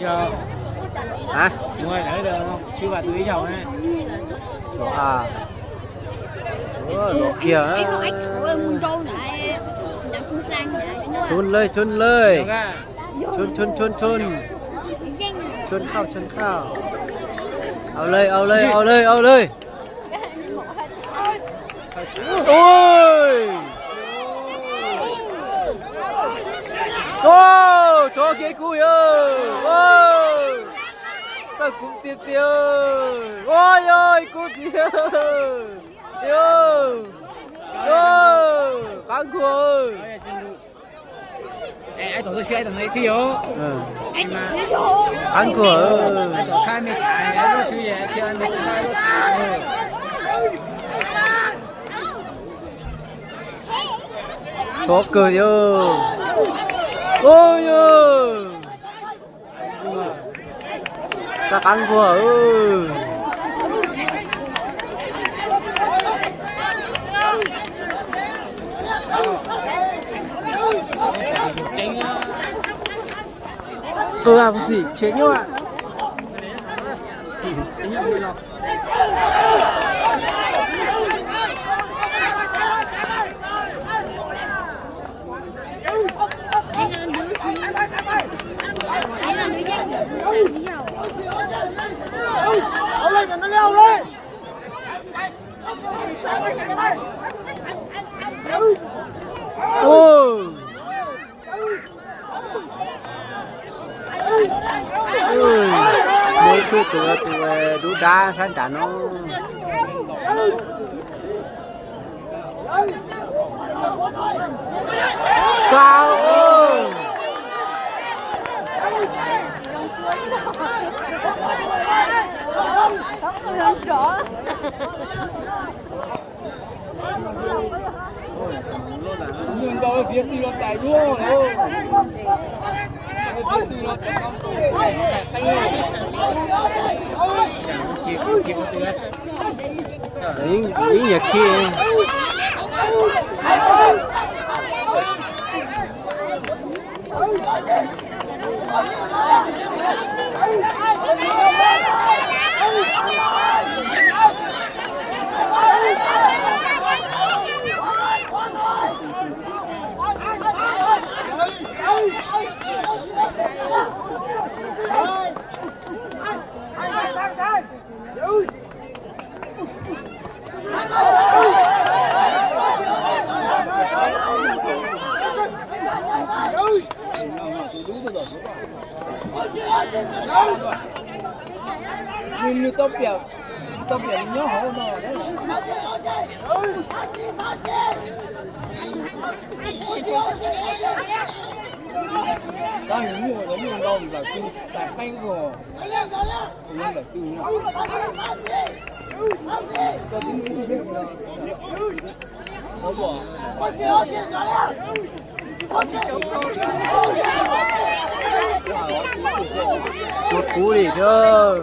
Hả? Ủa, luộc kìa. Chun lơi, chun lơi. Chun, chun, chun, chun. Chun khau, chun khau. Au lơi, au lơi, au lơi, au lơi. Ôi. Ô, chó kia kub yog. Ôi. Txawj kub tiag tiag. Ôi ôi, kub tiag. Tiag. Ôi. Qab nkuaj. Qab nkuaj. Txhob kawg thiab. Ôi yog. Txaj qab nkuaj. Qw a puag xim tshiab nyuaj. Muaj ib tug tus dub dab sab nrad no. Kau. Ib yam khi. Nws tau piam, tau piam nyob hauv no. Tab nws nyuaj, nyuaj ntau nplawm twg, tais qeeb ua nplawm twg. Ua kuv li thiab.